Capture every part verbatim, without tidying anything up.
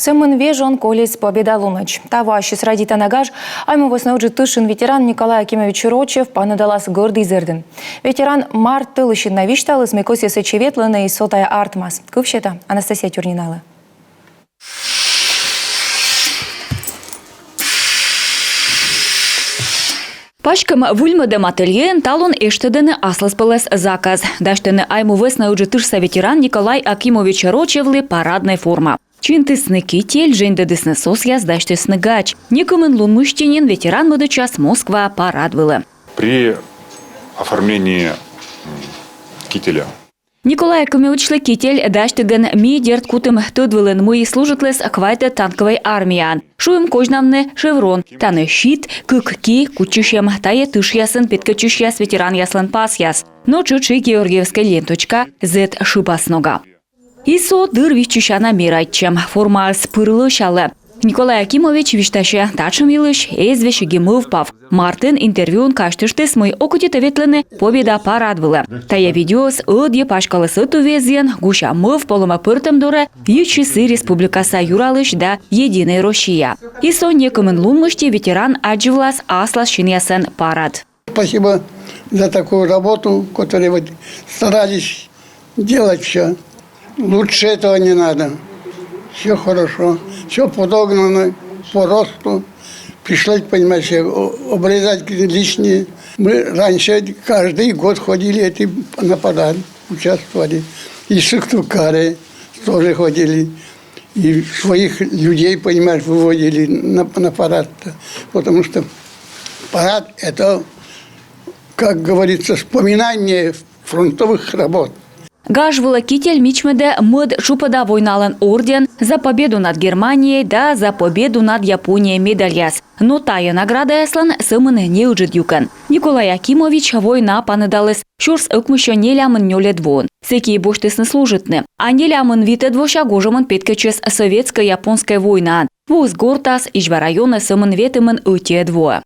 Сӧмын вежон колис Победа лунӧдз. Таво ассьыс радейтана гаж Айму вӧсна Ыджыд тышын ветеран Николай Акимович Рочев паныдалас гӧрд изэрдын. Ветеран март тӧлысьын на висьталіс, мый кӧсйӧ сэтчӧ ветлыны, и со тайӧ артмас. Кыв сета Анастасия Тюрниналы. Паськӧм выльмӧдӧм ательеын талун эштӧдӧны аслыспӧлӧс заказ. Дасьтӧны Айму вӧсна Ыджыд тышса ветеран Николай Акимович Рочевлы параднӧй форма. Чинтісны китель, дженьдӧдісны сосъяс, дасьтісны гач. Некымын лун мысти нин ветеран мӧдӧдчас Москваӧ парад вылӧ. При оформлении, м, кителя. Николай Акимовичлы китель дасьтігӧн ми, дерт, кутім тӧд вылын, мый служитліс квайтӧд танкӧвӧй армияын. Шуим козьнавны шеврон, тані щит, кык ки, кутчысьӧм, тайӧ тышъясын петкӧдчысьяс ветеранъяслӧн пасъяс. Но тшӧтш и георгиевскӧй ленточка, зэв шыпас нога. И со дыр виччысяна мерайтчӧм. Формаыс пыр лӧсялӧ. Николай Акимович висьтасьӧ, татшӧм йылысь эз весиг и мӧвпав. Мартын интервьюын казьтыштіс, мый окотитӧ ветлыны Победа парад вылӧ. Тайӧ видеоыс ӧдйӧ паськаліс ӧтуввезйын, гуся мӧвп олӧмӧ пӧртӧм дорӧ йитчис и республикаса юралысь да «Единая Россия». И со некымын лун мысти ветеран аддзывлас аслас синъясӧн парад. Спасибо за такую работу, которую вы старались делать всё. Лучше этого не надо. Всё хорошо, всё подогнано по росту. Пришлось, понимаешь, о-, обрезать лишнее. Мы раньше каждый год ходили эти на парад, участвовали. И Сыктывкаре тоже ходили. И своих людей, понимаешь, выводили на, на парад-то. Потому что парад — это, как говорится, вспоминание фронтовых работ. Гаж вылӧ китель мичмӧдӧ мӧд Шупӧда войналӧн орден, «За победу над Германией» да «За победу над Японией» медальяс. Но тайӧ наградаяслӧн сӧмын неыджыд юкӧн. Николай Акимович войнаӧ паныдаліс сюрс ӧкмыссё нелямын нёльӧд воын. Сэки босьтісны служитны. А нелямын витӧд вося гожӧмын петкӧдчис Советскӧй-японскӧй войнаын. Воис гортас, Изьва районӧ сӧмын ветымын ӧтиӧд воӧ.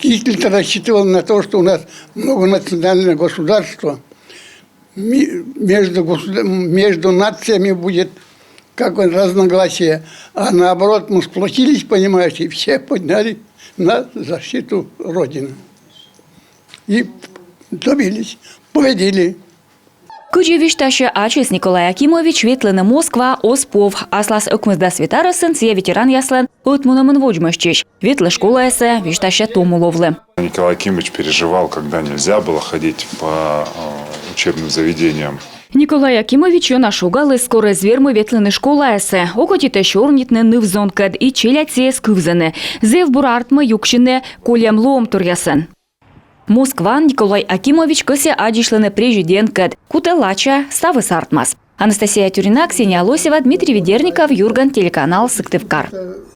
Гитлер рассчитывал на то, что у нас многонациональное государство, ми-, между государ-, между нациями будет как бы разногласия, а наоборот, мы сплотились, понимаешь, и все подняли на защиту Родины. И добились, победили. Кыдзи висьтасьӧ ачыс, Николай Акимович ветлыны Москваӧ оз пов. Аслас ӧкмысдас вит арӧсын сійӧ ветеранъяслӧн ӧтмунӧмын водзмӧстчысь. Ветлӧ школаясӧ, висьтасьӧ тому ловлы. Николай Акимович переживал, когда нельзя было ходить по, э, учебным заведениям. Николай Акимович ёна шогаліс, кор эз вермы ветлыны школаясӧ. Окотитӧ сёрнитны ныв-зонкӧд, и челядьсӧ эз кывзыны. Зэв бур артмӧ юксьыны кольӧм лоӧмторъясӧн. Москваын Николай Акимович кӧсйӧ аддзысьлыны президенткӧд, кутӧ лача, ставыс артмас. Анастасия Тюрина, Ксения Лосева, Дмитрий Ведерников, «Юрган» телеканал, Сыктывкар.